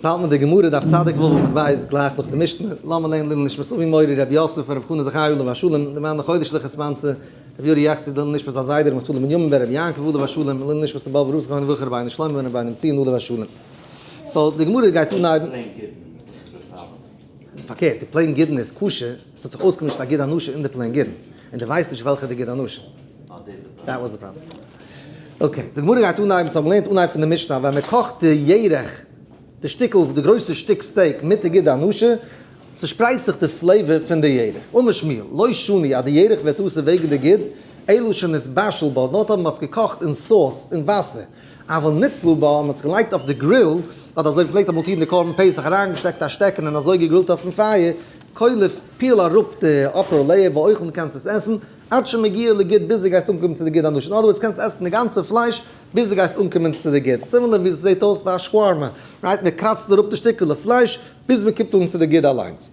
יעצט האלט מען די גמרא דף צדיק ו' עמוד ב' גלייך נאך די משנה, לאמיר לערנען לעילוי נשמת אבי מורי רבי יוסף ברב חנא זכי' עליו השלום, למען החודש לכספנצה, רבי יורי יחצי לעילוי נשמת הזיידע רבי נפתלי בנימין בן רבי יעקב עליו השלום, לעילוי נשמת לבב ר' זכרונו לברכה רבינו שלמה בן רבינו בנציון עליו השלום. so די גמרא גייט אנהייבן. פארקערט, די plain גידין איז כשר, עס האט זיך אויסגעמישט א גיד הנשה אין די plain גידין, און די ווייסט נישט וועלכע די גיד הנשה. That was the problem. Okay, די גמרא גייט אנהייבן, so האבן געלערנט אנהייב פון די משנה, ווען מען קאכט די ירך, די שטיקל, די גרויסע שטיק steak מיט די גיד הנשה, צושפרייט זיך די flavor פון די ירך. אמר שמואל, לא שנו אז די ירך ווערט אסור וועגן די גיד, אלא שנתבשל בה, נאר טאמער מען האט עס געקאכט אין sauce, אין וואסער. אבל נצלה בה, מען האט עס געלייגט אויף די grill, אדער אזוי ווי פלעגט אמאל טון די קרבן פסח, אריינגעשטעקט א שטעקן און אזוי געגרילט אויפן פייער, קולף, peel אראפ די upper layer, ואוכל און קענסט עס עסן, עד שמגיע לגיד ביז דו גייסט אנקומען צו די גיד הנשה, אין other words קענסט עסן די גאנצע פלייש ביז דו גייסט אנקומען צו די גיד, similar ווי עס זעט אויס ביי א שווארמע, right מען קראצט אראפ די שטיקעלע פלייש ביז מען קומט אן צו די גיד אליינס.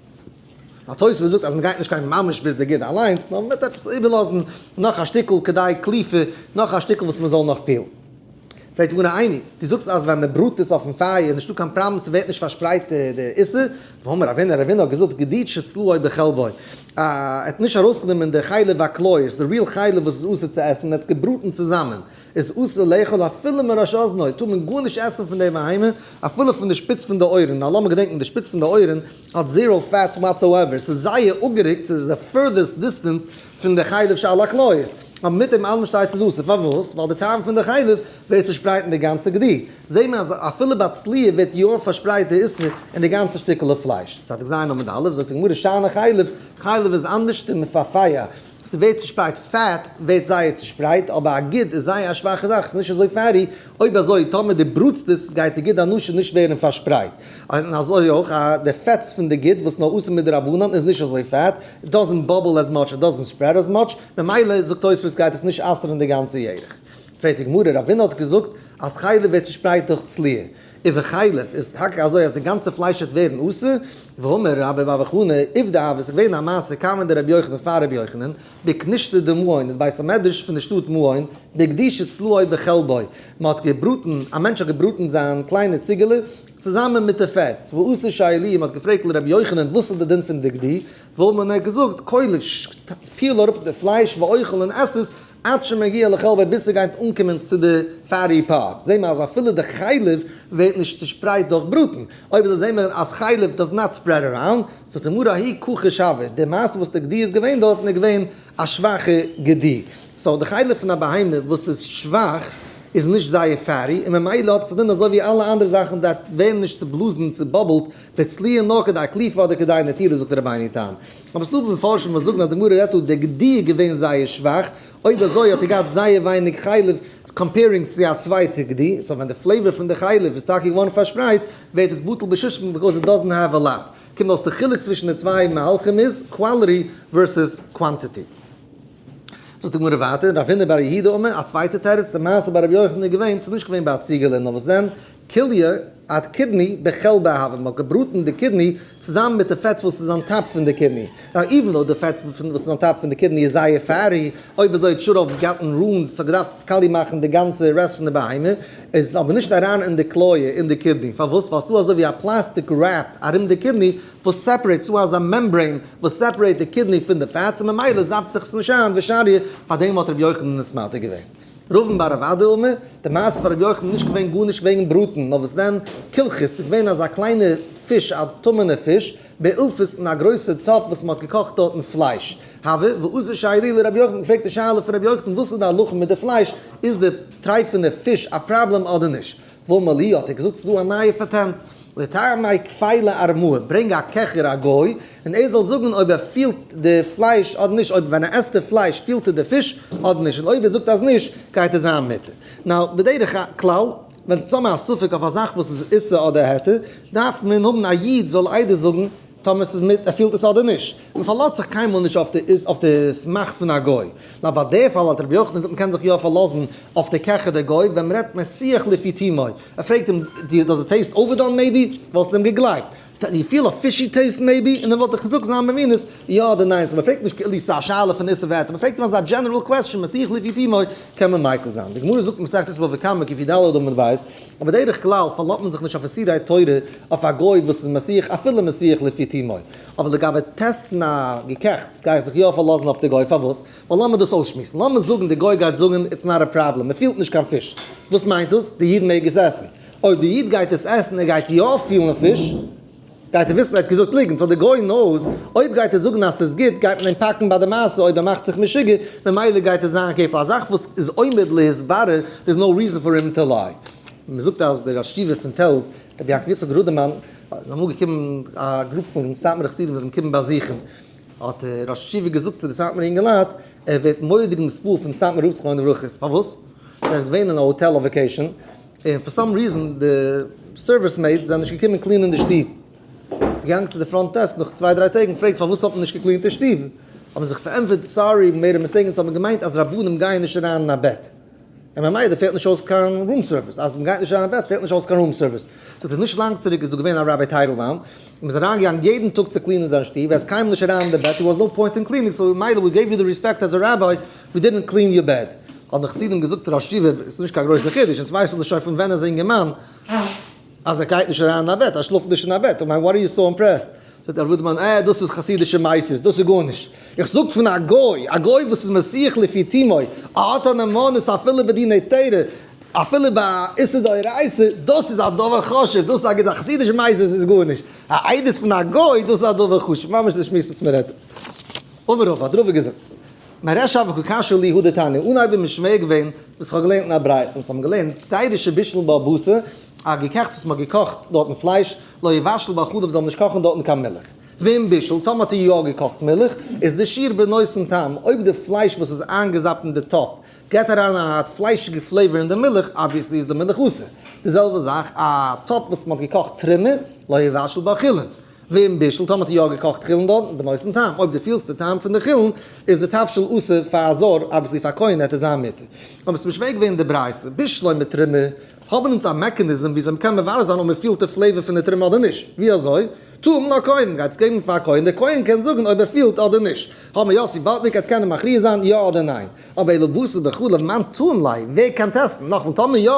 א תוספות זאגט אז מען גייט נישט קיין ממש ביז די גיד אליינס, נאר מען וועט עפעס איבערלאזן נאך א שטיקל כדי קליפה, נאך א שטיקל וואס מען זאל נאך peel ן. פרעגט די גמרא איני, דו זאגסט אז ווען מען בראט עס אויפן פייער איז נישטא קיין פראבלעם ס'ווערט נישט פארשפרייט די איסור, והאמר רבינא, רבינא האט געזאגט גדי שצלאו בחלבו, ער האט נישט ארויסגענומען די חלב הכליות, די real חלב וואס איז אסור צו עסן, ער האט עס געבראטן צוזאמען, איז אסור לאכול אפילו מראש אזנו, טאר מען גארנישט עסן פון די בהמה, אפילו פון די שפיץ פון די אויערן, נאר לאמיר געדענקן די שפיץ פון די אויערן האט zero fats whatsoever, ס'איז זייער אפגערוקט, ס'איז די furthest distance פון די חלב שעל הכליות, אבער מיט דעם אלעם שטייט ס'איז אסור, פארוואס? ווייל די טעם פון די חלב ווערט צושפרייט אין די גאנצע גדי, זעהט מען אז אפילו ביי צליה ווערט יא פארשפרייט די איסור אין די גאנצע שטיקעלע פלייש. צדיק ז' עמוד א' זאגט די גמרא שאני חלב, חלב איז אנדערש דמפפע, ס'ווערט צושפרייט, fat ווערט זייער צושפרייט, אבער א גיד איז זייער א שוואכע זאך, ס'איז נישט אזוי fatty, אויב אזוי טאמער דו בראטסט עס גייט די גיד הנשה נישט ווערן פארשפרייט, און אזוי אויך די fats פון די גיד וואס נאר אסור מדרבנן איז נישט אזוי fat, it doesn't bubble as much, it doesn't spread as much, ממילא זאגט תוספות גייט עס נישט אסר'ן די גאנצע ירך. פרעגט די גמרא, רבינא האט געזאגט אז חלב ווערט צושפרייט דורך צליה, ובחלב איז טאקע אזוי אז די גאנצע פלייש וועט ווערן אסור, והאמר רבה בר בר חנה, עובדא הוה, ס'איז געווען א מעשה קמיה דרבי יוחנן פאר רבי יוחנן, בכנישתא דמעון אין בית המדרש פון די שטאט מעון, בגדי שצלאו בחלבו, מען האט געבראטן, א מענטש האט געבראטן זיין קליינע ציגעלע, צוזאמען מיט די פעטס, ואתו שיילוהו, מען האט געפרעגט לרבי יוחנן וואס איז די דין פון די גדי, ואמר און ער האט געזאגט, קולף, peel אראפ די פלייש ואוכל און עס עס, עד שמגיע לחלבו ביז ס'גייט אנקומען צו די fatty part, זעהן מיר אז אפילו די חלב ווערט נישט צושפרייט דורך בראטן, אויב אזוי זעהן מיר אז חלב does not spread around, זאגט די גמרא ההיא כחוש הוה, די מעשה וואס די גדי איז געווען דארטן איז געווען א שוואכע גדי, so די חלב פון א בהמה וואס איז שוואך איז נישט זייער fatty און ממילא האט עס א דין אזוי ווי אלע אנדערע זאכן that ווערן נישט צובלאזן צובאבלט בצליה נאר כדי קליפה אדער כדי נטילה זאגט רבינו תם. אבער ס'דא מפרשים וואס זאגן אז די גמרא רעדט דא די גדי איז געווען זייער שוואך, אויב אזוי האט ער געהאט זייער ווייניג חלב comparing צו א צווייטע גדי, so ווען די flavor פון די חלב איז טאקע געווארן פארשפרייט ווערט עס בטל בשישים because it doesn't have a lot. קומט אויס די חילוק צווישן די צוויי מהלכים איז quality versus quantity. זאגט די גמרא ווייטער, רב הונא בר יהודה אמר, א צווייטע תירוץ, די מעשה ביי רבי יוחנן איז געווען, ס'איז נישט געווען ביי א ציגעלע, נאר וואס דען, כוליא א kidney בחלביה הוה, מ'האט געבראטן די kidney צוזאמען מיט די פעטס וואס איז on top פון די kidney. Now even though די פעטס וואס איז on top פון די kidney איז זייער fatty, אויב אזוי it should have gotten ruined, ס'האט געדארפט קאליע מאכן די גאנצע rest פון די בהמה, איז עס אבער נישט אריין אין די כליה אין די kidney, פארוואס? ווייל ס'דא אזוי ווי א plastic wrap ארום די kidney וואס separate, ס'דא אזא membrane וואס separate די kidney פון די fats און ממילא זאפט זיך עס נישט איין ושריא, פארדעם האט רבי יוחנן עס מתיר געווען. רבין בר רב אדא אמר, די מעשה פאר רבי יוחנן איז נישט געווען גארנישט וועגן בראטן, נאר וואס דען, קילכיס, ס'איז געווען אזא קליינע פיש, א טמא'נע פיש, באילפס אין א גרויסע טאפ וואס מ'האט געקאכט דארטן פלייש. הוה, ואתו שיילוהו לרבי יוחנן געפרעגט די שאלה פון רבי יוחנן וואס איז די הלכה מיט די פלייש, איז די טרייפענע פיש א פראבלעם אדער נישט? ואמר להו האט ער געזאגט ס'איז דא א נייע פאטענט, לטעמיה כפילא ארמאה, ברענג א קעכער א גוי, און ער זאל זאגן אויב ער פילט די פלייש אדער נישט, אויב ווען ער עסט די פלייש פילט ער די פיש אדער נישט, און אויב ער זאגט אז נישט גייט ער זיין מותר. Now, בדרך כלל, ווען ס'איז א ספק אויף א זאך וואס איז איסור אדער היתר, דארף מען האבן א איד זאל עדות זאגן טאמער ס'איז מיט ער פילט עס אדער נישט. מען פארלאזט זיך קיינמאל נישט אויף די אויף די סמך פון א גוי. נאר ביי די פאל האט רבי יוחנן געזאגט מ'קען זיך יא פארלאזן אויף די קעכער דער גוי ווען מ'רעדט מסיח לפי תומו. ער פרעגט אים does it taste overdone maybe? וואלסטו אים געגלייבט. You feel a fishy taste maybe? און דאן וואלט איך געזאגט זיין מבינות יא אדער ניין. So מ'פרעגט נישט כאילו ס'איז א שאלה פון איסור והיתר, מ'פרעגט אים אזא general question, מסיח לפי תומו, קען מען מיקל זיין. די גמרא זאגט אין מסכת בבא קמא קי"ד עמוד ב', אבער בדרך כלל פארלאזט מען זיך נישט אויף איסורי תורה אויף א גוי וואס איז מסיח אפילו מסיח לפי תומו. אבער לגבי טעסטן א געקעכטס גיי איך זיך יא פארלאזן אויף די גוי, פארוואס? ווייל לאמיר דאס אויסשמועסן, לאמיר זאגן די גוי גייט זאגן it's not a problem, מ'פילט נישט קיין פיש, וואס מיינט דאס? די איד מעג עס עסן. אויב די איד גייט עס עסן ער גייט יא פילן פיש, גייט ער וויסן ער האט געזאגט ליגנט, so די גוי knows, אויב גייט ער זאגן אז ס'איז גוט גייט מען אים פאקן ביי די מעשה אויב ער מאכט זיך משוגע, ממילא גייט עס זיין כפל, א זאך וואס איז עומד להתברר, there's no reason for him to lie. מען זאגט אז דער ראש ישיבה פון טעלז, רבי יעקב יצחק רודערמאן, איז אמאל געקומען א group פון סאטמארע חסידים זאלן אים קומען באזוכן, האט דער ראש ישיבה געזאגט צו די סאטמארע אינגעלייט, ער ווערט מורא'דיג נתפעל פון סאטמאר רב זכרונו לברכה, פארוואס? ער איז געווען אין א האטעל אויף vacation, און for some reason די service maids זענען נישט געקומען clean ען די שטוב. איז געגאנגען צו די front desk נאך צוויי דריי טעג און פרעגט פארוואס האט מען נישט גע clean ט די שטוב? האבן זיך פארענטפערט sorry made a mistake אונז האבן געמיינט אז רבנים גייען נישט אריין אין א בעט און ממילא פעלט נישט אויס קיין room service, אז מ'גייט נישט אריין אין בעט פעלט נישט אויס קיין room service. זאגט ער נישט לאנג צוריק איז דא געווען א Rabbi טייטלבאום און מ'איז אריינגעגאנגען יעדן טאג צו clean ען זיין שטוב, ער איז קיינמאל נישט אריין אין די בעט, there was no point in cleaning, so ממילא we gave you the respect as a rabbi, we didn't clean your bed. האבן די חסידים געזאגט ראש ישיבה, עס איז נישט קיין גרויסע חידוש, אונז ווייסן דאס שוין פון ווען ער איז א אינגערמאן, אז ער גייט נישט אריין אין א בעט, ער שלאפט נישט אין א בעט, כ'מיין what are you so impressed? זאגט הרב רודערמאן, אה, דאס איז חסידישע מעשות, דאס איז גארנישט. איך זאג פון א גוי, א גוי וואס איז מסיח לפי תומו, ער האט א נאמנות אפילו בדיני תורה, אפילו ביי איסור דאורייתא, דאס איז א דבר חשוב, דאס איז א גוטע, חסידישע מעשות איז גארנישט. א עדות פון א גוי, דאס איז א דבר חשוב, ממש די שמועס וואס מען רעדט. אמר רבא, האט רבא געזאגט. מרישא הוה קא קשיא לי הא דתניא, אנהייב איז מיר שווער געווען וואס כ'האב געלערנט אין א ברייתא, אונז האבן געלערנט דיירא שבישלו בה בשר, א געקעכטס וואס מ'האט געקאכט דארטן פלייש, לא יבשל בה חלב זאל מען נישט קאכן דארטן קיין מילך. ואם בישל, טאמער האט ער יא געקאכט מילך, איז די שיעור בנותן טעם, אויב די פלייש וואס איז איינגעזאפט אין די טאפ געט אריין א פליישיגע flavor אין די מילך, obviously איז די מילך אסור. די זעלבע זאך א טאפ וואס מ'האט געקאכט תרומה, לא יבשל בה חולין. ואם בישל, טאמער האט ער יא געקאכט חולין דארט, בנותן טעם, אויב דו פילסט די טעם פון די חולין, איז די תבשיל אסור פאר א זר, obviously פאר א כהן העט עס זיין מותר. אבער ס'איז מיר שווער געווען די ברייתא, בשלמא תרומה, האבן אונז א mechanism וויאזוי מ'קען מברר זיין אויב מ'פילט די flavor פון די תרומה אדער נישט, ווי אזוי? טעים לכהן, מ'גייט עס געבן פאר א כהן, דער כהן קען זאגן אויב ער פילט אדער נישט. האבן יוסי באלטניק עט קענען מכריע זיין יא אדער ניין. אבער אלא בשר בחלב מאן טעים ליה, ווער קען טעסטן? נאכאמאל טאמער יא,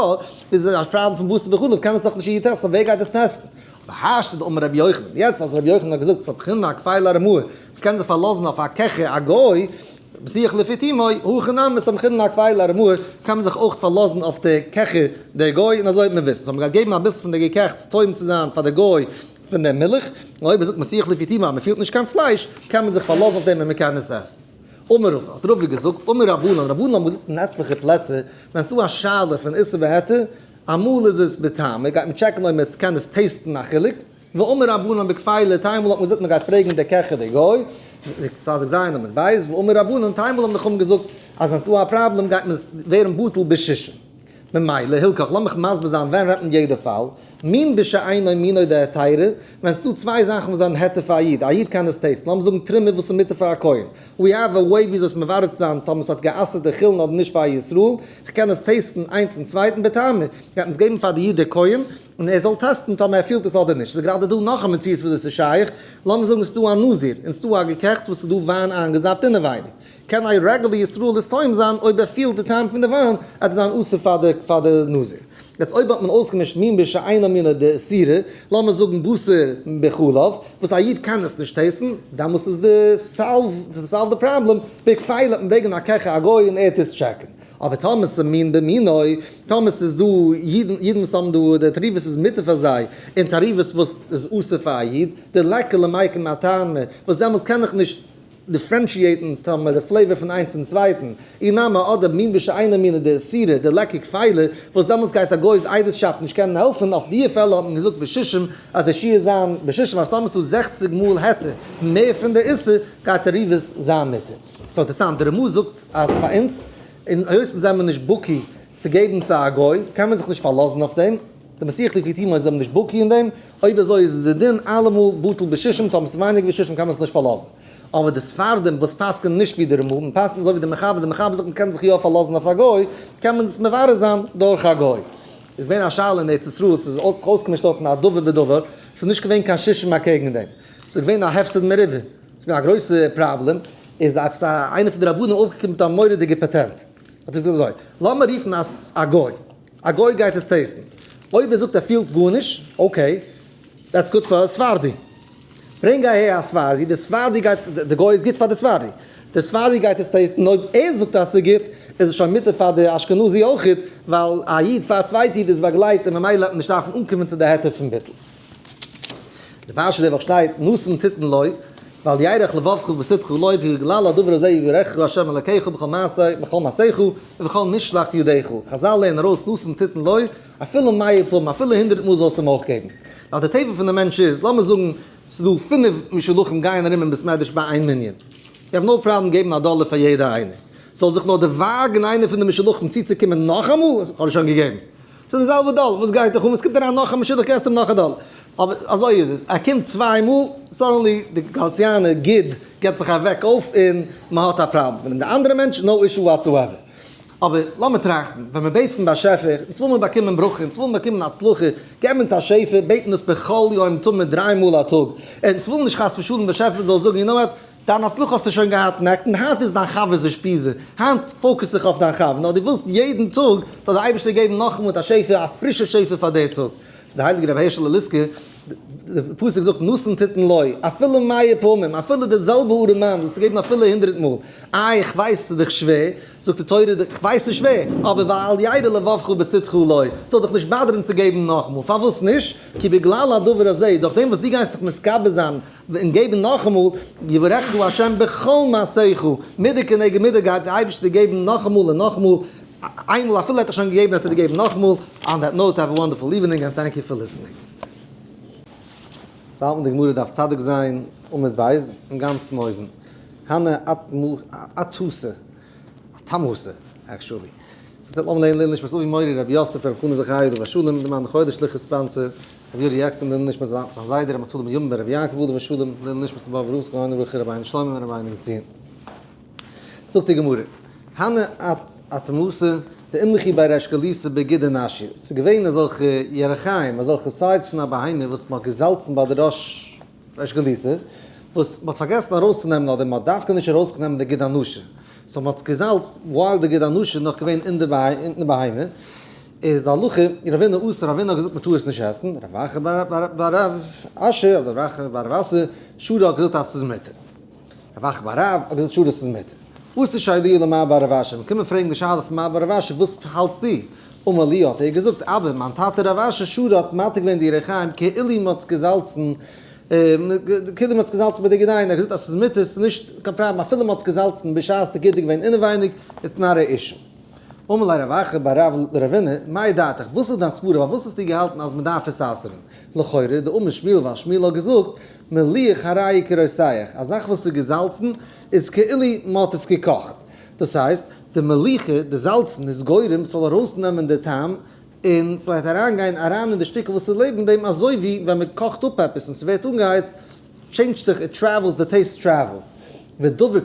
איז עס א פראבלעם פון בשר בחלב קען עס דאך נישט יעדער טעסטן, ווער גייט עס טעסטן? והשתא דאמר רבי יוחנן, יעצט אז רבי יוחנן האט געזאגט סמכינן אכפיילא ארמאה, מ'קען זיך פארלאזן אויף א קעכער א גוי, מסיח לפי תומו, הכא נמי סמכינן אכפיילא ארמאה, קען מען זיך אויך פארלאזן אויף די קעכער דער גוי, און אזוי האט מען וויסן. so מ'גייט געבן אביסל פון די געקעכטס טועם צו זיין פאר די גוי פון די מילך, און אויב ער זאגט מסיח לפי תומו אז מ'פילט נישט קיין פלייש, קען מען זיך פארלאזן אויף דעם און מ'קען עס עסן. אמר רבא, האט רבא געזאגט, אמר רבנן, רבנן האבן געזאגט אין עטליכע פלעצער, ווען ס'דא א שאלה פון איסור והיתר, אמאל איז עס בטעם, מען גייט מען טשעקן אויב מען קען עס טעסטן א חילוק, ואמר רבנן בכפילה, טיילמאל האט מען געזאגט מען גייט פרעגן דער קעכער דער גוי, צדיק ז' עמוד ב', ואמר רבנן, טיילמאל האבן די חכמים געזאגט אז ווען ס'דא א פראבלעם גייט מען עס ווערן בטל בשישים. ממילא הילכך, לאמיך מסביר זיין ווען רעדט מען יעדע פאל, מין בשאינו מינו דהתירא, ווען ס'דא צוויי זאכן וואס זענען היתר פאר א איד, א איד קען עס טעסטן, לאמיר זאגן תרומה וואס איז מותר פאר א כהן, we have a way וויאזוי עס מברר צו זיין טאמער ס'האט גע'אסר'ט די חולין אדער נישט פאר א ישראל, כ'קען עס טעסטן איינס צום צווייטן בטעמא, גייט מען עס געבן פאר די איד דער כהן, און ער זאל טעסטן טאמער ער פילט עס אדער נישט, ס'איז גראדע דא נאך א מציאות וויאזוי ס'איז שייך, לאמיר זאגן ס'איז דא א נזיר, און ס'איז דא א געקעכטס וואס ס'איז דא וויין איינגעזאפט אינעווייניג, קען א רעגולער ישראל עס טועם זיין אויב ער פילט די טעם פון די וויין, עט עס זיין אסור פאר די נזיר. יעצט אויב האט מען אויסגעמישט מין בשאינו מינו דאיסורא, לאמיר זאגן בשר בחלב, וואס א איד קען עס נישט טעסטן, דאמאלס איז די solve solve די פראבלעם, בכפילה וועט מען ברענגען א קעכער א גוי און ער וועט עס טשעקן. אבער טאמער ס'איז מין במינו, טאמער ס'איז דא אידן אידן וואס האבן דא די תערובות איז מותר פאר זיי, און תערובות וואס איז אסור פאר א איד, דליכא למיקם אטעמא, וואס דעמאלס קען איך נישט differentiate ן טאמער די flavor פון איינס צום צווייטן, אי נמי אדער מין בשאינו מינו דאיסורא דליכא כפילה, וואס דעמאלטס גייט א גוי'ס עדות'שאפט נישט קענען העלפן, אויף דיע פעלער האט מען געזאגט בשישים אז די שיעור זיין בשישים אז טאמער ס'דא 60 מאל היתר מער פון די איסור גייט תערובות זיין מותר. סאו אינטערסאנט, די רמ"א זאגט אז פאר אונז, און היות אונז זעמיר נישט בקי צו געבן צו א גוי, קען מען זיך נישט פארלאזן אויף דעם, די מסיח לפי תומו זעמיר נישט בקי אין דעם, אויב אזוי איז די דין אלעמאל בטל בשישים, טאמער ס'איז ווייניגער ווי שישים קען מען זיך נישט פארלאזן. אבער די ספרדים וואס פסק'ענען נישט ווי די רמ"א, און פסק'ענען אזוי ווי די מחבר, די מחבר זאגט מ'קען זיך יא פארלאזן אויף א גוי, קען מען עס מברר זיין דורך א גוי. איז געווען א שאלה אין ארץ ישראל, ס'איז זיך אויסגעמישט דארטן א דבר בדבר, ס'איז נישט געווען קיין שישים אקעגן דעם, ס'איז געווען א הפסד מרובה, ס'איז געווען א גרויסע פראבלעם, איז עפעס א איינער פון די רבנים אויפגעקומען מיט א מורא'דיגע פאטענט, האט ער געזאגט אזוי, לאמיר רופן א גוי, א גוי גייט עס taste ן, אויב ער זאגט ער פילט גארנישט, okay, that's good פאר א ספרדי. ברענג אהער א ספרדי, די ספרדי גייט, די גוי איז גוט פאר די ספרדי, די ספרדי גייט עס taste ן, אויב ער זאגט אז ס'איז גוט, איז עס שוין מותר פאר די אשכנזי אויכעט, ווייל א איד פאר א צווייטע איד איז באגלייבט און ממילא וועט מען נישט דארפן אנקומען צו די היתר פון ביטול. די פרשה די וואך שטייט נתן תתן לו, ואל ירך לבבך בשדך לו בגלל הדבר הזה יברכך ה' אלקיך בכל מעשה בכל מעשיך ובכל משלח ידיך, חזל לערנען ארויס נתן תתן לו אפילו מאה פעמים אפילו הונדרעט מאל זאלסטו אים אויך געבן, ווייל די טבע פון די מענטש איז, לאמיר זאגן ס'איז דא פינף משולחים גייען ארום אין בית מדרש ביי איין מנין, you have no problem געבן א דאלער פאר יעדע איינער, זאל זיך נאר דערוואגן איינער פון די משולחים צוצוקומען נאכאמאל, האב איך שוין געגעבן. ס'איז די זעלבע דאלער, וואס גייט דיך אן? עס קומט אריין נאך א משולח געסט אים נאך א דאלער. אבער אזוי איז עס, ער קומט צוויי מאל, suddenly די גאליציאנער גיד געבט זיך א וועק אויף און מען האט א פראבלעם. און די אנדערע מענטש, no issue whatsoever. אבער לאמיר טראכטן, ווען מען בעט פון באשעפער, אונז וויל מען באקומען ברכה, אונז וויל מען באקומען הצלחה, געב אונז א שפע, בעט מען עס בכל יום תמיד דריי מאל א טאג. אונז ווילן נישט חס ושלום באשעפער זאל זאגן, you know what, דיין הצלחה האסטו שוין געהאט נעכטן, היינט איז דיין חבר'ס אושפיזא, היינט focus זיך אויף דיין חבר, נאר דו ווילסט יעדן טאג זאל דער אייבערשטער געבן נאכאמאל מיט א שפע, א פרישע שפע פאר די טאג. ס'איז דער הייליגער רבי הערשעלע ליסקער, די פסוק זאגט נתן תתן לו, אפילו מאה פעמים, אפילו די זעלבע ארעמאן זאלסטו געבן אפילו הונדרעט מאל, איי איך ווייס ס'איז דיך שווער, זאגט די תורה, איך ווייס ס'איז שווער, אבער ואל ירע לבבך בשדך לו, ס'זאל דיך נישט באדערן צו געבן נאכאמאל, פארוואס נישט? כי בגלל הדבר הזה, דורך דעם וואס דו גייסט זיך מתגבר זיין און געבן נאכאמאל, יברכך ה' בכל מעשיך, מידה כנגד מידה גייט דער אייבערשטער געבן נאכאמאל און נאכאמאל, איינמאל אפילו ער האט דיך שוין געגעבן וועט ער דיר געבן נאכאמאל, on that note have a wonderful evening and thank you for listening. ס'האלט מיט די גמרא דף צדיק ז' עמוד ב', אינגאנצן אויבן, הנה אתוסה, אתמהוסה, actually. ס'טוט לאמיר לערנען לעילוי נשמת אבי מורי רבי יוסף רבי חנא זכריה עליו השלום, די מאן דחודש לכה sponsor, רבי יורי יעקסן לעילוי נשמת זיין זיידע רבי נפתלי בן ימים בן רבי יעקב עליו השלום, לעילוי נשמת רבי אברהם זכרונו לברכה רבינו שלמה און רבינו בנציון. זאגט די גמרא, הני אתמהוסה דאימליכו בי ריש גלותא בגידא נשיא, ס'איז געווען אזעלכע ירכיים, אזעלכע sides פון א בהמה וואס מ'האט געזאלצן ביי די ראש ריש גלותא, וואס מ'האט פארגעסן ארויסצונעמען אדער מ'האט דווקא נישט ארויסגענומען די גיד הנשה, so מ'האט עס געזאלצט while די גיד הנשה איז נאך געווען אין די בהמה, איז די הלכה, רבינא אסר, רבינא האט געזאגט מ'טאר עס נישט עסן, רב אחא בר רב אשי אדער רב אחא בר רב אסי, שרי האט געזאגט אז ס'איז מותר. רב אחא בר רב האט געזאגט שרי ס'איז מותר. אתו שיילוה למר בר רב אשי, מ'קומען פרעגן די שאלה פון מר בר רב אשי, וואס האלטסטו? אמר לי האט ער געזאגט, אבא, מיין טאטע רב אשי שרי האט מתיר געווען די ירכיים כאילו מ'האט עס געזאלצן, כאילו מ'האט עס געזאלצן ביי די גידיים, ער האט געזאגט אז ס'איז מותר, ס'איז נישט קיין פראבלעם אפילו מ'האט עס געזאלצן בשעת די גיד איז געווען אינעווייניג, it's not a issue. אמר ליה רב אחא בר רב לרבינא, מאי דעתך, וואס איז דיין סברה, פארוואס האסטו געהאלטן אז מ'דארף עס אסר'ן? לכאורה, דאמר שמואל ווייל שמואל האט געזאגט, מליח הרי כרותח, א זאך וואס איז געזאלצן איז כאילו מ'האט עס געקאכט. דאס הייסט, די מליחה, די זאלצן, איז גורם ס'זאל ארויסנעמען די טעם, און ס'לייט אריינגיין אריין אין די שטיקל וואס איז לעבן דעם, אזוי ווי ווען מ'קאכט אפ עפעס און ס'ווערט אנגעהייצט, change ט זיך, it travels, די taste travels. ודבר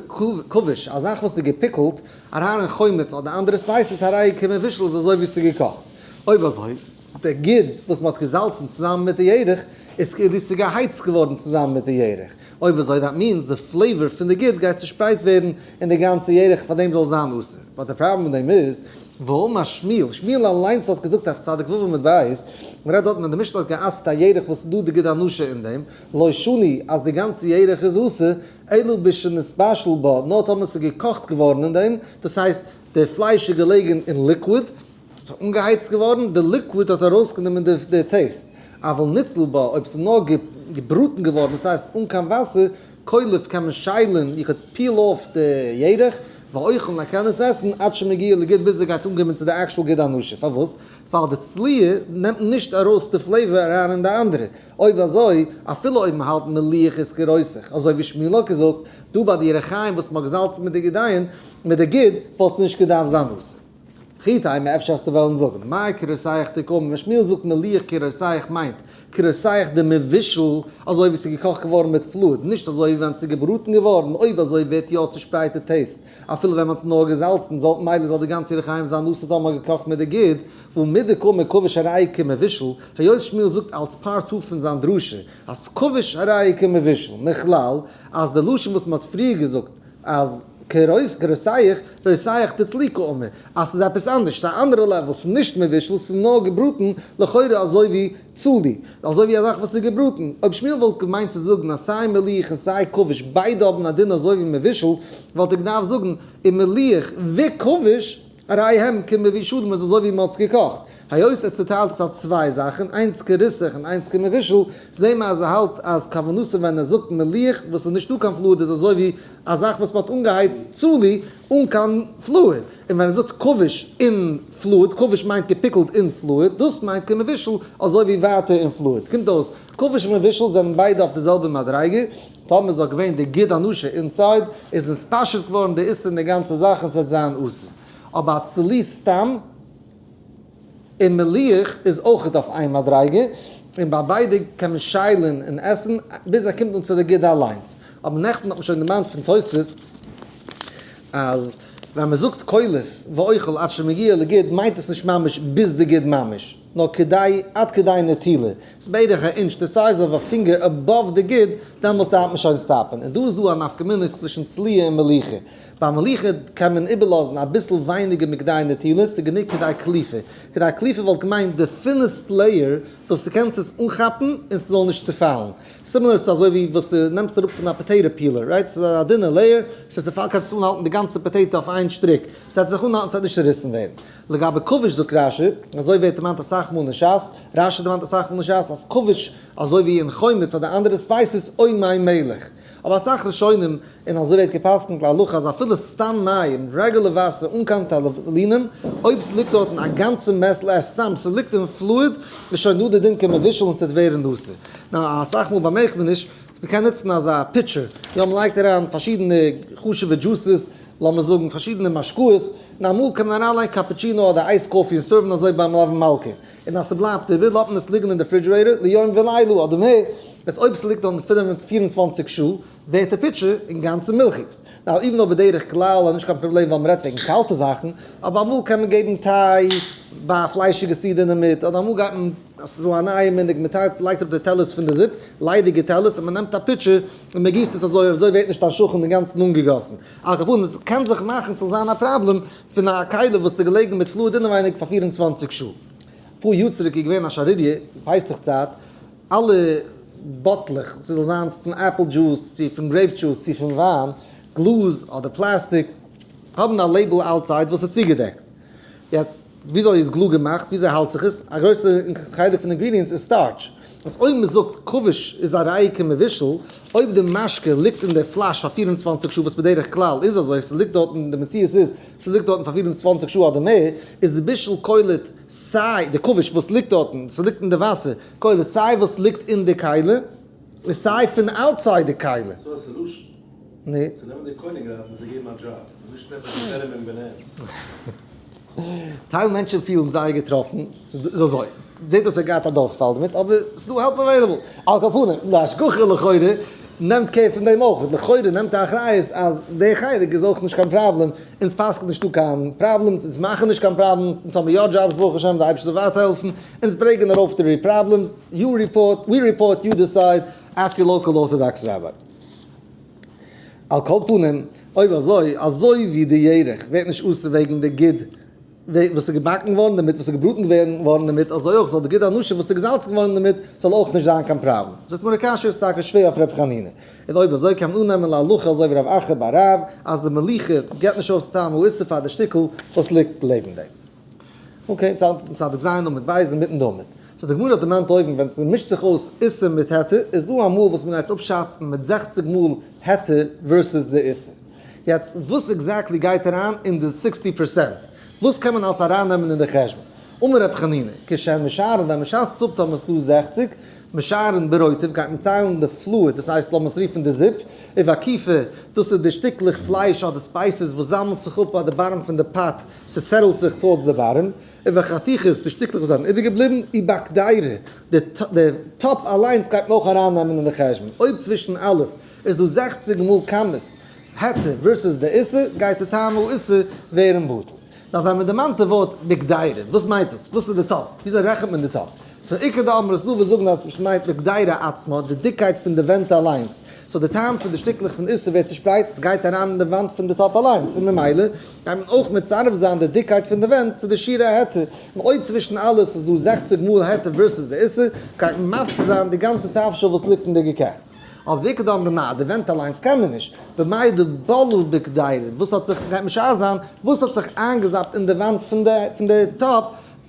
כבוש, א זאך וואס איז געפיקלט, אריין אין חומץ אדער אנדערע spices, הרי כמבושל איז אזוי ווי ס'איז געקאכט. אויב אזוי, די גיד וואס מ'האט געזאלצן צוזאמען מיט די ירך, איז כאילו ס'איז געהייצט געווארן צוזאמען מיט די ירך. אויב אזוי that means די flavor פון די גיד גייט צושפרייט ווערן אין די גאנצע ירך פאר דעם זאל זיין אסור. but די פראבלעם מיט דעם איז, ואמר שמואל, שמואל אליינס האט געזאגט אויף צדיק ו' עמוד ב', מ'רעדט דארטן ווען די משנה האט גע'אסר'ט א ירך וואס איז דא די גיד הנשה אין דעם, לא שנו אז די גאנצע ירך איז אסור, אלא בשנתבשל בה, נאר טאמער ס'איז געקאכט געווארן אין דעם, דאס הייסט די פלייש איז געלעגן אין liquid, ס'איז אנגעהייצט געווארן, די liquid האט ארויסגענומען די taste, אבל נצלה בה, אויב ס'איז נאר געבראטן געווארן, דאס הייסט אן קיין וואסער, קולף קען מען שיילן, you could peel off די ירך, ואוכל מען קען עס עסן עד שמגיע לגיד ביז עס גייט אנקומען צו די actual גיד הנשה, פארוואס? ווייל די צליה נעמט נישט ארויס די flavor אריין אין די אנדערע, אויב אזוי, אפילו אויב מען האלט מליח איז כרותח, אזוי ווי שמואל האט געזאגט, דא ביי די ירכיים וואס מען האט געזאלצן מיט די גידיים, מיט די גיד, וואלט עס נישט געדארפט זיין אסור. וכי תימא אפשר וועסטו וועלן זאגן, מאי כרותח דקאמר, ווען שמואל זאגט מליח כרותח מיינט כרותח דמבושל, אזוי ווי ס'איז געקאכט געווארן מיט fluid, נישט אזוי ווי ווען ס'איז געבראטן געווארן, אויב אזוי ווערט יא צושפרייט די taste, אפילו ווען מ'האט עס נאר געזאלצן, זאל מילא זאל די גאנצע ירכיים זיין אסור טאמער געקאכט מיט די גיד, והא מדקאמר כבוש הרי כמבושל, היות שמואל זאגט אלס part two פון זיין דרשה אז כבוש הרי כמבושל, מכלל אז די לשון וואס מ'האט פריער געזאגט אז כרותח, רותח דצלי קאמר, אז ס'איז עפעס אנדערש, ס'איז א אנדערע level, ס'איז נישט מבושל, ס'איז נאר געבראטן, לכאורה אזוי ווי צלי, אזוי ווי א זאך וואס איז געבראטן. אויב שמואל וואלט געמיינט צו זאגן אז סיי מליח און סיי כבוש ביידע האבן א דין אזוי ווי מבושל, וואלט ער געדארפט זאגן ומליח וכבוש הרי הם כמבושלים איז אזוי ווי מ'האט עס געקאכט. היות ער צוטיילט עס אלס צוויי זאכן, איינס כרותח און איינס כמבושל, זעהן מיר אז ער האלט אז כוונתו ווען ער זאגט מליח וואס איז נישטא קיין fluid איז אזוי ווי א זאך וואס מ'האט אנגעהייצט צלי אן קיין fluid, און ווען ער זאגט כבוש אין fluid, כבוש מיינט געפיקלט אין fluid, דאס מיינט כמבושל אזוי ווי ווייטער אין fluid. קומט אויס, כבוש און מבושל זענען ביידע אויף די זעלבע מדריגה, טאמער איז דאך געווען די גיד הנשה inside, איז נתפשט געווארן די איסור אין די גאנצע זאך און ס'וועט זיין אסור. אבער א צלי סתם און מליח איז אויכעט אויף איין מדריגה, און ביי ביידע קען מען שיילן און עסן ביז ער קומט אן צו די גיד אליינס. אבער נעכטן האט מען שוין דערמאנט פון תוספות אז ווען מען זאגט קולף ואוכל עד שמגיע לגיד מיינט עס נישט ממש ביז די גיד ממש, נאר כדי עד כדי נטילה, ס'איז בערך א אינטש די size of a finger above די גיד, דעמאלס דארף מען שוין stop ן, און דא איז דא א נפקא מינה צווישן צליה און מליחה, ביי מליחה קען מען איבערלאזן אביסל ווייניגער מכדי נטילה, ס'איז גענוג כדי קליפה, כדי קליפה וואלט געמיינט די thinnest layer וואס דו קענסט עס אנכאפן און ס'זאל נישט צופאלן, similar צו אזוי ווי וואס דו נעמסט אראפ פון א potato peeler, right? ס'איז א דינע layer, ס'צופאלט קענסט עס אנהאלטן די גאנצע potato אויף איין שטריק, ס'וועט זיך אנהאלטן ס'וועט נישט צוריסן ווערן. לגבי כבוש זאגט רשי, אזוי ווערט דערמאנט אסאך מאל אין שס, רשי דערמאנט אסאך מאל אין שס אז כבוש אזוי ווי אין חומץ אדער אנדערע spices או מי מלח. אבער אסאך ראשונים, און אזוי ווערט גע'פסק'נט להלכה אז אפילו סתם מים, רעגולער וואסער אן קיין תבלינים, אויב ס'ליגט דארטן א גאנצע מעת לעת סתם ס'ליגט אין fluid, איז שוין דא די דין כמבושל און ס'וועט ווערן אסור. נאר אסאך מאל באמערקט מען נישט, מ'קען נוצן אזא pitcher, יא מ'לייגט אריין פארשידענע חשוב'ע juices, לאמיר זאגן פארשידענע משקאות, און אמאל קען מען אריינלייגן cappuccino אדער iced coffee און serve ן אזוי ביים מלוה מלכה, און אז ס'בלייבט איבער לאזט מען עס ליגן אין די refrigerator ליום ולילה אדער מער, יעצט אויב ס'ליגט דארט 24 שעה ווערט די pitcher אינגאנצן מילכיגס. Now even though בדרך כלל איז נישט קיין פראבלעם ווייל מ'רעדט וועגן קאלטע זאכן, אבער אמאל קען מען געבן טיי ביי א פליישיגע סעודה אינדערמיט, אדער אמאל גייט מען אז ס'איז דא א נייע מנהג מען טיילט לייגט אראפ די טעלערס פון די זופ, ליידיגע טעלערס, און מ'נעמט א pitcher און מ'גיסט עס אזוי, אזוי ווערט נישט א שכן אינגאנצן אנגעגאסן. על כל פנים, עס קען זיך מאכן ס'זאל זיין א פראבלעם פון א כלי וואס איז געלעגן מיט fluid אינעווייניג פאר 24 שעה. אפאר יאר צוריק איז געווען א שערוריה, פסח צייט, אלע באטלעך, ס'זאל זיין פון apple juice צו פון grape juice צו פון וויין, גלאז אדער פלאסטיק, האבן א label outside וואס איז צוגעדעקט. יעצט, וויאזוי איז glue געמאכט? וויאזוי האלט זיך עס? א גרויסע חלק פון ingredients איז starch. אז אויב מען זאגט כבוש איז א ראי' כמבושל, אויב די משקה ליגט אין די פלאש פאר 24 שעה וואס בדרך כלל איז אזוי, ס'ליגט דארטן, די מציאות איז ס'ליגט דארטן פאר 24 שעה אדער מער, איז די בישול קולט סיי די כבוש וואס ליגט דארטן, ס'ליגט אין די וואסער, קולט סיי וואס ליגט אין די כלי, און סיי פון outside די כלי. ס'דא א solution. נו? צו נעמען די קויניגרייך און זיי געבן א דזשאב, און נישט טרעפן די ווערים און בענענס. טייל מענטשן פילן זייער געטראפן, ס'איז אזוי, זעט אויס ער גייט א דורכפאל דערמיט, אבער ס'איז דא help available. על כל פנים, די השגחה לכאורה נעמט care פון דעם אויך, לכאורה נעמט א אחריות אז די חלק איז אויך נישט קיין פראבלעם, אונז פסק'ן נישטא קיין problems, אונז מאכן נישט קיין problems, אונז האבן יא דזשאבס ברוך השם, די אייבערשטער זאל ווייטער העלפן, אונז ברענגען ארויף די problems, you report, we report, you decide, ask your local Orthodox rabbi. על כל פנים, אויב אזוי, אזוי ווי די ירך ווערט נישט אסור וועגן די גיד וואס איז געבאקן געווארן דערמיט, וואס איז געבראטן געווארן דערמיט, אזוי אויך זאל די גיד הנשה וואס איז געזאלצן געווארן דערמיט, זאל אויך נישט זיין קיין פראבלעם. זאגט מרא קשיא איז טאקע שווער אויף ר' חנינא. און אויב אזוי קען מען אננעמען להלכה אזוי ווי רב אחא בר רב, אז די מליחה געבט נישט אויס טעם האיסור פאר די שטיקל וואס ליגט לעבן דעם. Okay, צדיק ז' עמוד ב' אינמיטן די עמוד. So די גמרא האט דערמאנט אויבן ווען ס'מישט זיך אויס איסור מיט היתר, איז דא א מאל וואס מ'גייט עס אפשאצן מיט 60 מאל היתר versus די איסור. יעצט וואס exactly גייט אריין אין די 60%? וואס קען מען אלס ארייננעמען אין די חשבון? אמר רב חנינא, כשהן משערין ווען מ'שאצט אפ טאמער ס'דא 60, משערין ברוטב, גייט מען ציילן די fluid, דאס הייסט לאמיר עס רופן די זופ, ובקיפה, דאס איז די שטיקלעך פלייש אדער spices וואס זאמלט זיך אפ ביי די bottom פון די pot, ס' settle ט זיך towards די bottom, ובחתיכות, די שטיקלעך וואס זענען איבערגעבליבן, ובקדירה, די טאפ אליינס גייט מען אויך ארייננעמען אין די חשבון, אויב צווישן אלעס איז דא 60 מאל כמות היתר versus די איסור, גייט די טעם האיסור ווערן בטל. נאר ווען מען דערמאנט די ווארט בקדירה, וואס מיינט דאס? וואס איז די טאפ? וויאזוי רעכנט מען די טאפ? so איכא דאמרי, ס'דא וואס זאגן אז עס מיינט בקדירה עצמה, די דיקקייט פון די ווענט אליינס. so די טעם פון די שטיקלעך פון איסור ווערט צושפרייט, עס גייט אריין אין די וואנט פון די טאפ אליינס, און ממילא גייט מען אויך מצרף זיין די דיקקייט פון די ווענט צו די שיעור ההיתר. און אויב צווישן אלעס איז דא 60 מאל היתר versus די איסור, גייט מען מפטיר זיין די גאנצע תבשיל וואס ליגט אין די געקעכטס. אבער ואיכא דאמרי נא, די ווענט אליינס קען מען נישט. במאי דבלעה בקדירה, וואס האט זיך, גייט משער זיין, וואס האט זיך איינגעזאפט אין די וואנט פון די טאפ,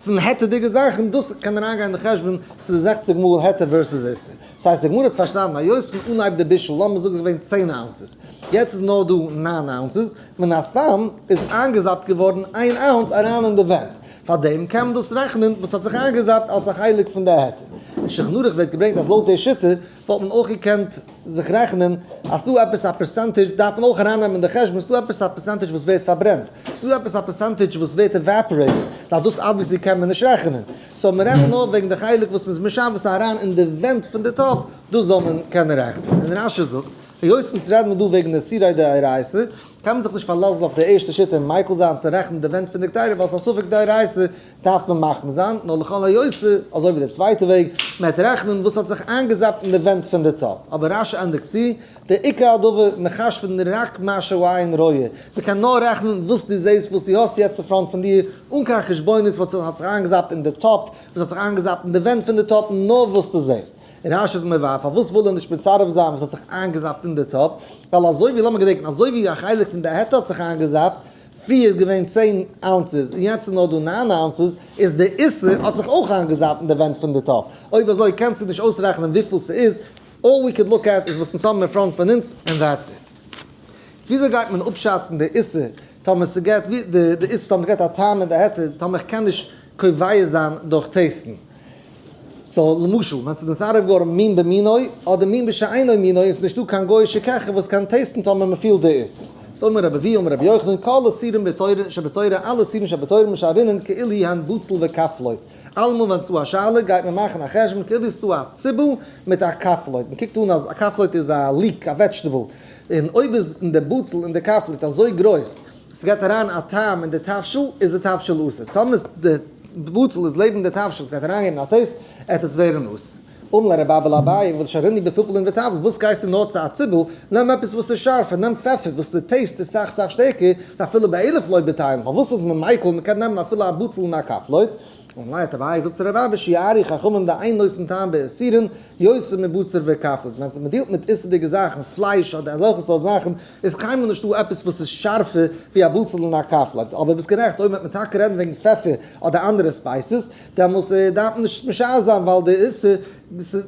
פון היתר'דיגע זאכן, דאס קען אריינגיין אין די חשבון צו די 60 מאל היתר versus איסור. דאס הייסט, די גמרא האט פארשטאנען, היות פון אנהייב די בישול, לאמיר זאגן געווען 10 ounces, יעצט איז נאר דא 9 ounces, מן הסתם איז איינגעזאפט געווארן 1 ounce אריין אין די ווענט. פאר דעם קען מען דאס רעכענען וואס האט זיך איינגעזאפט אלס א חלק פון די היתר. אין שולחן ערוך ווערט געברענגט אז לויט די שיטה וואלט מען אויך געקענט זיך רעכענען אז ס'דא עפעס א percentage, דארף מען אויך ארייננעמען אין די חשבון, ס'דא עפעס א percentage וואס ווערט פארברענט, ס'דא עפעס א percentage וואס ווערט evaporated, ווייל דאס obviously קען מען נישט רעכענען. so מען רעדט נאר וועגן די חלק וואס מ'איז משאב אריין אין די ווענט פון די טאפ, דאס זאל מען קענען רעכענען. און רש"י זאגט, היות אונז רעדן מיר דא וועגן איסורי דאורייתא, קען מען זיך נישט פארלאזן אויף די ערשטע שיטה און מיקל זיין צו רעכענען די ווענט פון די קדירה, ווייל ס'איז א ספק דאורייתא, דארף מען מחמיר זיין, נאר לכל היותר, אזוי ווי די צווייטע וועג, מען וועט רעכענען וואס האט זיך איינגעזאפט אין די ווענט פון די טאפ. אבער רש"י ענדיגט צו, די עיקר הדבר, מחשבין רק מה שהעין רואה, מען קען נאר רעכענען וואס דו זעסט, וואס דו האסט יעצט אין front פון דיר, אן קיין חשבונות וואס האט זיך איינגעזאפט אין די טאפ, וואס האט זיך איינגעזאפט אין די ווענט פון די טאפ, נאר וואס דו זעסט. און רש"י איז מבאר, פארוואס וויל ער נישט מצרף זיין וואס האט זיך איינגעזאפט אין די טאפ? ווייל אזוי ווי, לאמיר געדענקען, אזוי ווי א חלק פון די היתר האט זיך איינגעזאפט, פריער איז געווען 10 ounces און יעצט איז נאר דא 9 ounces, איז די איסור האט זיך אויך איינגעזאפט אין די ווענט פון די טאפ. אויב אזוי קענסטו נישט אויסרעכענען וויפיל ס'איז, all we could look at איז וואס אונז האבן אין front פון אונז, and that's it. וויאזוי גייט מען אפשאצן די איסור טאמער ס'געט די איסור, טאמער ס'געט א טעם אין די היתר, טאמער איך קען נישט קובע זיין דורך taste ן? so למשל, ווען ס'איז נתערב געווארן מין במינו אדער מין בשאינו מינו, איז נישטא קיין גוי'אישע קעכער וואס קען taste ן טאמער מ'פילט די איסור. so אמר רבי אבהו אמר רבי יוחנן, כל איסורים בתורה שבתורה, אלע איסורים שבתורה משערינן כאילו הן בצל וכפלויט. אלעמאל ווען ס'דא א שאלה גייט מען מאכן א חשבון כאילו ס'דא א ציבל מיט א כפלויט. מ'קוקט אן אז א כפלויט איז א leek, א vegetable. און אויב איז אין די בצל און די כפלויט אזוי גרויס, ס'געט אריין א טעם אין די תבשיל, איז די תבשיל אסור. טאמער די בצל איז לעבן די תבשיל, ס'גייט אריינגעבן א taste, עט עס ווערן אסור. אמר ליה רבי אבא לאביי, ולשרינהו בפלפלין ותבלין, וואס גייסטו נאר צו א ציבל, נעם עפעס וואס איז שארפער, נעם פעפער וואס די taste איז סאך סאך שטערקער, אפילו באלף לא בטיילן, פארוואס איז מען מיקל, מען קען נעמען אפילו א בצל און א כפלויט. אמר ליה האט אביי געזאגט צו רבי אבא, שיערו חכמים דאין נותנין טעם באיסורין, יותר מבצל וכפלויט. ווען מען deal ט מיט איסור'דיגע זאכן, פלייש אדער אזעלכע סארט זאכן, איז קיינמאל נישטא עפעס וואס איז שארפער ווי א בצל און א כפלויט. אבער ביסט גערעכט, אויב וועט מען טאקע רעדן וועגן פעפער אדער אנדערע spices, דעמאלס דארף מען נישט משער זיין, ווייל די איסור,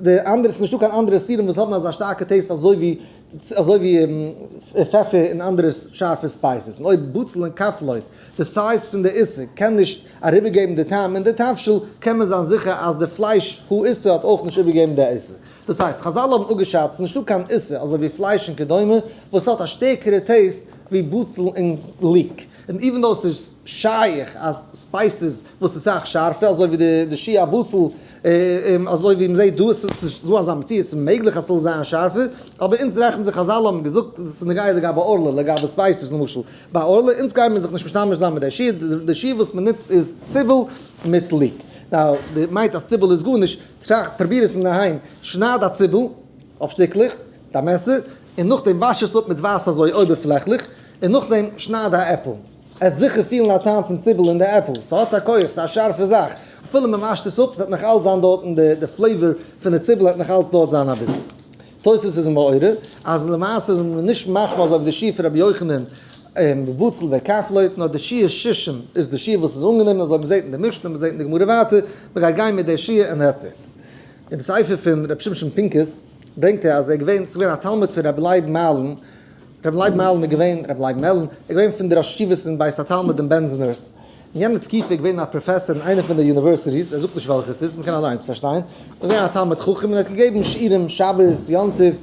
די אנדערע, ס'איז נישטא קיין אנדערע איסורים וואס האבן אזא שטארקע taste אזוי ווי פעפער און אנדערע שארפע spices. און אויב בצל און כפלויט, די size פון די איסור קען נישט אריבערגעבן די טעם אין די תבשיל, קען מען זיין זיכער אז די פלייש הוא איסור האט אויך נישט איבערגעגעבן די איסור. דאס הייסט, חז"ל האבן אפגעשאצט, נישטא קיין איסור אזוי ווי פלייש און כדומה וואס האט א שטערקערע taste ווי בצל און leek. און even though ס'איז שייך אז spices וואס איז סאך שארפער, אזוי ווי די שיעור הבצל, אזוי ווי מ'זעט דא, ס'איז דא אזא מציאות, ס'איז מעגליך אז ס'זאל זיין שארפער, אבער אונז רעכנט זיך, חז"ל האבן געזאגט, ס'איז נוגע לגבי עורלה, לגבי spices למשל, ביי עורלה, אונז גייען מיר זיך נישט משתמש זיין מיט די שיעור, די שיעור וואס מ'נוצט איז ציבל מיט leek. now, די מיינט אז ציבל איז גארנישט, טראכט, פרוביר עס אינדערהיים, שנייד א ציבל אויף שטיקלעך, מיט א מעסער, און נאכדעם וואש עס אפ מיט וואסער אזוי אויבערפלעכליך, און נאכדעם שנייד א עפל. עס זיכער פילן א טעם פון ציבל אין די עפל, ס'האט א כח, ס'איז א שארפע זאך, אפילו מען וואשט עס אפ, ס'וועט נאך אלץ זיין דארטן די flavor פון די ציבל וועט נאך אלץ דארט זיין אביסל. תוספות איז מעורר אז למעשה איז מען נישט מחמיר אזוי ווי די שיעור פון רבי יוחנן בבצל וכפלויט, נאר די שיעור שישים איז די שיעור וואס איז אנגענומען, אזוי ווי מ'זעט אין די משנה, מ'זעט אין די גמרא ווייטער, מ'גייט גיין מיט די שיעור און that's it. אין ספר פון רבי שמשון פינקוס ברענגט ער אז ער איז געווען, ס'איז געווען א תלמיד פון רבי לייב מעלן, רבי לייב מעלן איז געווען, רבי לייב מעלן, איז געווען פון די ראש ישיבות אין בית התלמוד אין בענזנהורסט. אין יענע תקופה איז געווען א פראפעסאר אין איינע פון די universities, ער זאגט נישט וועלכע עס איז, מ'קען אליינס פארשטיין, איז געווען א תלמיד חכם און ער האט געגעבן שיעורים שבת, יום טוב,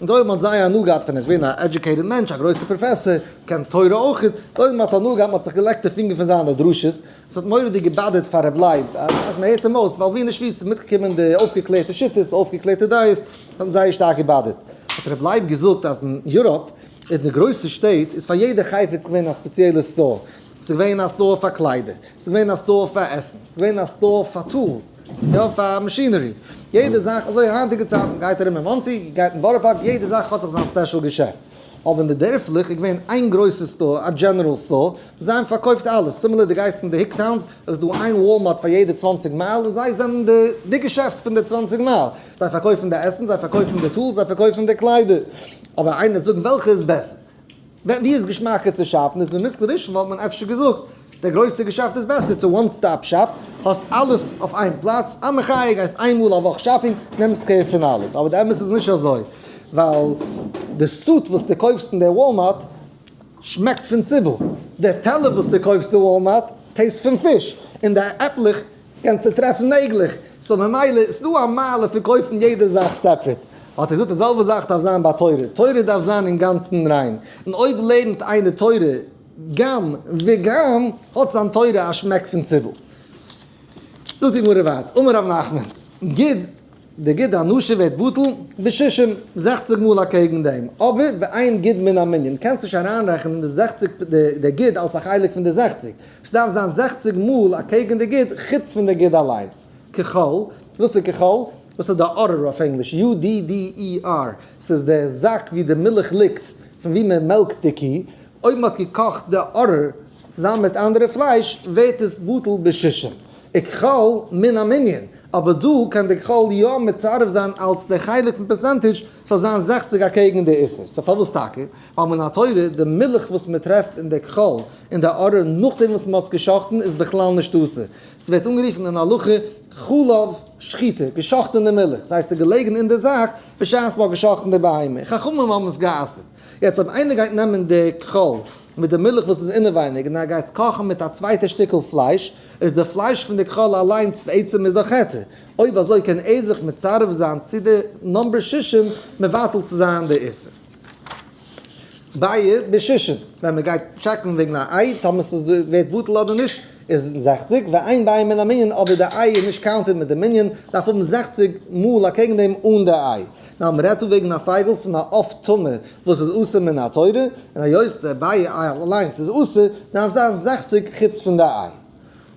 און די עולם האט זייער הנאה געהאט פון אים, איז געווען א educated מענטש, א גרויסער פראפעסאר, קען תורה אויך, די עולם האט הנאה געהאט, מ'האט זיך געלעקט די פינגער פון זיינע דרשות, עס האט מורא'דיג געבאדערט פאר רב לייב אז מען הערט אים אויס, ווייל ווי נישט ווי עס איז מיטגעקומען די אויפגעקלערטע שיטות, די אויפגעקלערטע דעות, האט אים זייער שטארק געבאדערט. האט רב לייב געזאגט אז אין Europe, אין די גרויסע שטעט, איז פאר יעדע חפץ געווען א ספעציעלע store. עס איז געווען א store פאר קליידער, עס איז געווען א store פאר עסן, עס איז געווען א store פאר tools, יא פאר machinery, יעדע זאך, אזוי היינטיגע צייטן, גייט ארום אין מאנסי, גייט אין בארא פארק, יעדע זאך האט זיך זיין special געשעפט. אבער אין די דערפלעך איז געווען איין גרויסע store, א general store, וואס זיי האבן פארקויפט אלעס, similar די גייסט אין די hick towns, איז דא איין Walmart פאר יעדע 20 מייל, און זיי זענען די די געשעפט פון די 20 מייל, זיי פארקויפן די עסן, זיי פארקויפן די tools, זיי פארקויפן די קליידער. אבער איינער וועט זאגן וועלכע איז בעסער? ווי איז געשמאקער צו shop ן? איז במושכל ראשון וואלט מען אפשר געזאגט, דער גרויסער געשעפט איז בעסער, צו one stop shop, האסט אלעס אויף איין פלאץ, א מחיה, גייסט איין מאל א וואך shopping, נעמסט care פון אלעס, אבער די אמת איז נישט אזוי, ווייל די suit וואס דו קויפסט אין דער Walmart שמעקט פון ציבל, דער טעלער וואס דו קויפסט אין Walmart taste פון פיש, און די עפלעך קענסטו טרעפן נעגלעך, so ממילא איז דא א מעלה פון קויפן יעדע זאך separate. האט ער געזאגט די זעלבע זאך דארף זיין ביי תורה, תורה דארף זיין אינגאנצן ריין, און אויב לערנט איינער תורה גם וגם האט זיין תורה א שמעק פון ציבל. זאגט די גמרא ווייטער, אמר רב נחמן, גיד, די גיד הנשה ווערט בטל בשישים, 60 מאל אקעגן דעם, אבער ואין גיד מן המנין, קענסט נישט אריינרעכענען די 60 די גיד אלס א חלק פון די 60, ס'דארף זיין 60 מאל אקעגן די גיד חוץ פון די גיד אליינס. ככל, וואס איז ככל? וואס איז די udder אויף ענגליש? UDDER, ס'איז די זאק ווי די מילך ליגט, פון ווי מען מעלקט די קי, אויב מען האט געקאכט די udder צוזאמען מיט אנדערע פלייש ווערט עס בטל בשישים. וככל מן המנין, אבער דא קען די ככל יא מצרף זיין אלס די חלק פון percentage ס'זאל זיין 60 אקעגן די איסור. so פארוואס טאקע? ווייל מן התורה די מילך וואס מען טרעפט אין די ככל אין די udder נאכדעם וואס מען האט עס געשאכטן איז בכלל נישט אסור. ס'ווערט אנגערופן אין הלכה חלב שחיטה, געשאכטענע מילך, ס'הייסט ס'איז געלעגן אין די זאק בשעת מ'האט געשאכטן די בהמה, חכמים האבן עס גע'אסר'ט. יעצט אויב איינער גייט נעמען די ככל מיט די מילך וואס איז אינעווייניג און ער גייט עס קאכן מיט א צווייטע שטיקל פלייש, איז די פלייש פון די ככל אליינס בעצם איז דאך היתר, אויב אזוי קען ער זיך מצרף זיין צו די number שישים מבטל צו זיין די איסור. ביעא בשישים, ווען מען גייט טשעקן וועגן א איי, טאמער ס'איז ווערט בטל אדער נישט, איז 60, ואין ביעא מן המנין, אבער די איי איז נישט counted מיט די מנין, דארף האבן 60 מאל אקעגן דעם אן די איי. נאר מען רעדט דא וועגן א פייגל פון א עוף טמא וואס איז אסור מן התורה, און היות די ביעא אליינס איז אסור, דארף זיין 60 חוץ פון די איי.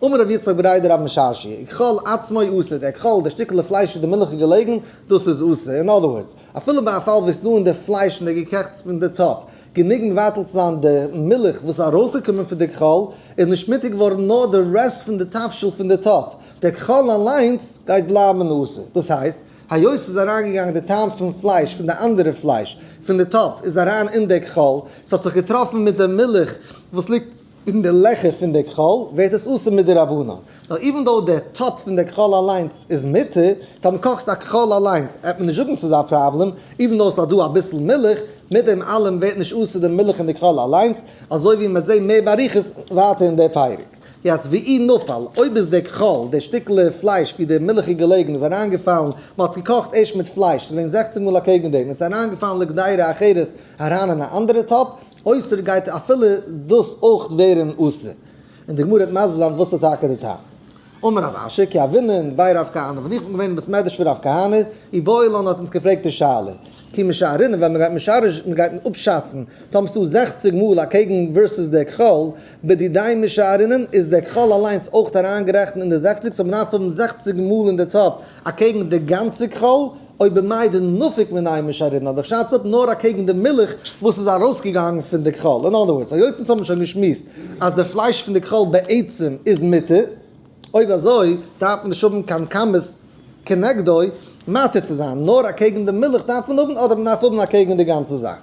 אמר רב יצחק בריה דרב משרשיא, ככל עצמו אסור, דער ככל, דער שטיקעלע פלייש וואס די מילך איז געלעגן, דאס איז אסור. אין other words, אפילו ביי א פאל וואו עס איז דא אין די פלייש און די געקעכטס פון די טאפ, גענוג מבטל צו זיין די מילך וואס איז ארויסגעקומען פון די ככל, איז נישט מותר געווארן נאר די רעסט פון די תבשיל פון די טאפ, דער ככל אליינס גייט בלייבן אסור. דאס הייסט, היות ס'איז אריינגעגאנגען די טעם פון פלייש פון די אנדערע פלייש פון די טאפ איז אריין אין די ככל, ס'האט זיך געטראפן מיט די מילך וואס ליגט אין די לעכער פון די ככל, ווערט עס אסור מדרבנן. נאר even though דער טאפ פון די ככל אליינס איז מותר, טאמער קאכסט א ככל אליינס, וועט מען נישט זאגן ס'איז א פראבלעם, even though ס'איז דא אביסל מילך, מיט דעם אלעם ווערט נישט אסור די מילך אין די ככל אליינס, אזוי ווי מ'וועט זען מער באריכות ווייטער אין די פרק. יעצט ואי נפל, אויב איז די ככל, די שטיקל פלייש ווי די מילך איז געלעגן, איז אריינגעפאלן, מ'האט עס געקאכט ערשט מיט פלייש, ס'איז געווען 60 מאל אקעגן דעם, און ס'איז אריינגעפאלן לקדירה אחרת אריין אין א אנדערע טאפ, אויסער גייט אפילו דאס אויך ווערן אסור. און די גמרא וועט מסביר זיין וואס איז טאקע די טעם. אמר רב אשי, כי הוינן בי רב כהנא, ווען איך בין געווען אין בית מדרש פון רב כהנא, איבעיא לן האט אונז געפרעגט די שאלה, כי משערינן ווען מען גייט משער מען גייט אפשאצן, טאמער ס'דא 60 מאל אקעגן versus די ככל, בדידיה משערינן איז די ככל אליינס אויך אריינגערעכנט אין די 60, so מ'דארף האבן 60 מאל אין די טאפ אקעגן די גאנצע ככל, אויב במאי דנפיק מינייהו משערינן, אבער איך שאץ אפ נאר אקעגן די מילך וואס איז ארויסגעגאנגען פון די ככל. אין other words, היות אונז האבן שוין געשמועסט אז די פלייש פון די ככל בעצם איז מותר, אויב אזוי דארף מען נישט האבן קיין כמות כנגדו מתיר צו זיין, נאר אקעגן די מילך דארף מען האבן, אדער מען דארף האבן אקעגן די גאנצע זאך.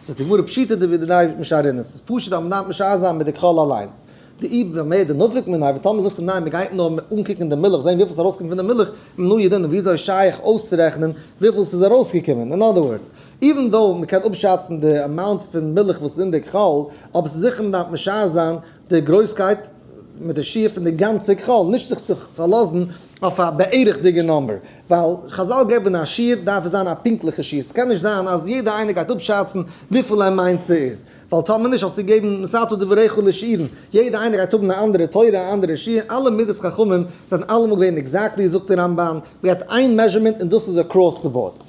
זאגט די גמרא פשיטא דבדידיה משערינן, עס איז פשוט אז מען דארף משער זיין מיט די ככל אליינס. דאי במאי דנפיק מינייהו, ווען טאמער זאגסטו ניין מען גייט נאר אנקוקן די מילך זען וויפיל ס'איז ארויסגעקומען פון די מילך, מנא ידעינן ווי אזוי שייך אויסצורעכענען וויפיל ס'איז ארויסגעקומען, אין other words, even though מען קען אפשאצן די amount פון מילך וואס איז אין די ככל, אבער ס'איז זיכער מען דארף משער זיין די גרויסקייט. מיט די שיעור פון די גאנצע כחול, נישט זיך צו פארלאזן אויף א בערך'דיגע number, ווייל חזל געבן א שיעור דארף עס זיין א פונקטליכע שיעור, ס'קען נישט זיין אז יעדער איינער גייט אפשאצן וויפיל ער מיינט ס'איז, ווייל טאמער נישט האסטו געגעבן נתת דבריך לשיעורין, יעדער איינער גייט האבן א אנדערע תורה א אנדערע שיעור, אלע מידות חכמים זענען אלעמאל געווען exactly זאגט דער רמב"ן, מ'געט איין measurement און דאס איז across the board.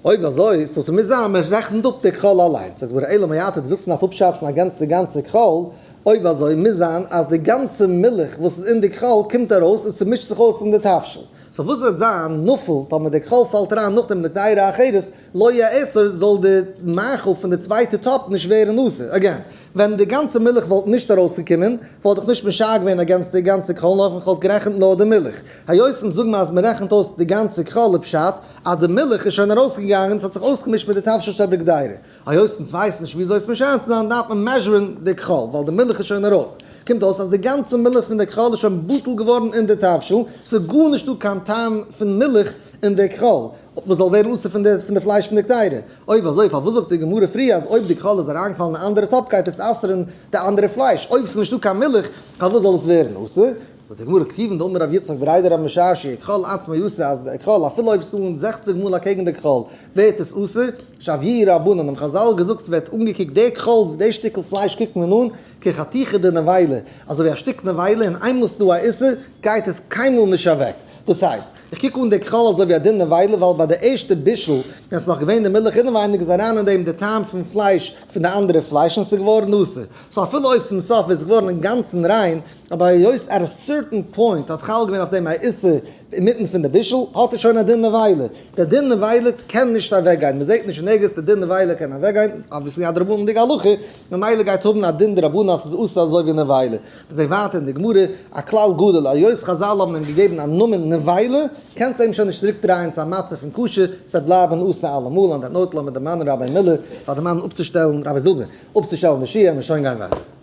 אויב אזוי, so ס'מוז זיין אז מ'רעכנט אפ די כחול אליין. זאגט די גמרא, אלא מעתה, דו זאגסט מ'דארף אפשאצן against די גאנצע כחול, אויב אזוי מוז זיין אז די גאנצע מילך וואס איז אין די כחול קומט ארויס און ס'מישט זיך אויס אין די תבשיל. so וואס וועט זיין נפל טאמער די כחול פאלט אריין נאכדעם אין די קדירה אחרת, לא יאסר, זאל די מאכל פון די צווייטע טאפ נישט ווערן אסור. Again, ווען די גאנצע מילך וואלט נישט ארויסגעקומען, וואלט איך נישט משער געווען against די גאנצע כחול, נאר איך וואלט גערעכנט נאר די מילך. היות אונז זאגן מיר אז מען רעכנט אויס די גאנצע כחול לפשט אז די מילך איז שוין ארויסגעגאנגען, ס'האט זיך אויסגעמישט מיט די תבשיל שבקדירה. היות אונז ווייסן נישט וויאזוי עס משער צו זיין דארף מען measure ן די כחול ווייל די מילך איז שוין ארויס. קומט אויס אז די גאנצע מילך פון די כחול איז שוין בטל געווארן אין די תבשיל, ס'איז גארנישט דא קיין טעם פון מילך אין די כחול וואס זאל ווערן אסור פון די פלייש פון די קדירה. אויב אזוי פארוואס זאגט די גמרא פריער אז אויב די כחול איז אריינגעפאלן אין אנדערע טאפ גייט עס אסר'ן די אנדערע פלייש? אויב ס'איז נישטא קיין מילך פארוואס זאל עס ווערן אסור? זאגט די גמרא כיוון דאמר רב יצחק בריה דרב משרשיא כחול עצמו אסור אז די כחול אפילו אויב ס'דא אן 60 מאל אקעגן די כחול ווערט עס אסור, שויוה רבנן האבן חזל געזאגט ס'ווערט אנגעקוקט די כחול די שטיקל פלייש קוקט מען אן כחתיכה דנבילה אזוי ווי א שטיק נבילה און איינמאל ס'דא א איסור גייט עס קיינמאל נישט אוועק דאס הייסט איך קוק אן די כחול אזוי ווי א דין נבילה ווייל ביי די ערשטע בישול ווען ס'איז נאך געווען די מילך אינעווייניג איז אריין אין דעם די טעם פון פלייש פון די אנדערע פלייש און ס'איז געווארן אסור so אפילו אויב צום סוף איז געווארן אינגאנצן ריין אבער היות at a certain point האט חל געווען אויף דעם א איסור אינמיטן פון די בישול, האט ער שוין א דין נבילה. דער דין נבילה קען נישט אוועקגיין, מען זעט נישט אין ערגעץ די דין נבילה קען אוועקגיין, obviously א דרבנן'דיגע הלכה, ממילא גייט האבן א דין דרבנן אז ס'איז אסור אזוי ווי נבילה. מיר זעען ווייטער אין די גמרא א כלל גדול, היות חזל האבן אים געגעבן א נאמען נבילה, קענסטו אים שוין נישט צוריק דרייען צו א מצב פון כשר, ס'וועט בלייבן אסור אלעמאל, on that note לאמיר דערמאנען Rabbi מילער פאר דערמאנען אפצושטעלן, Rabbi זילבער, אפצושטעלן די שיעור און שוין גיין ווייטער.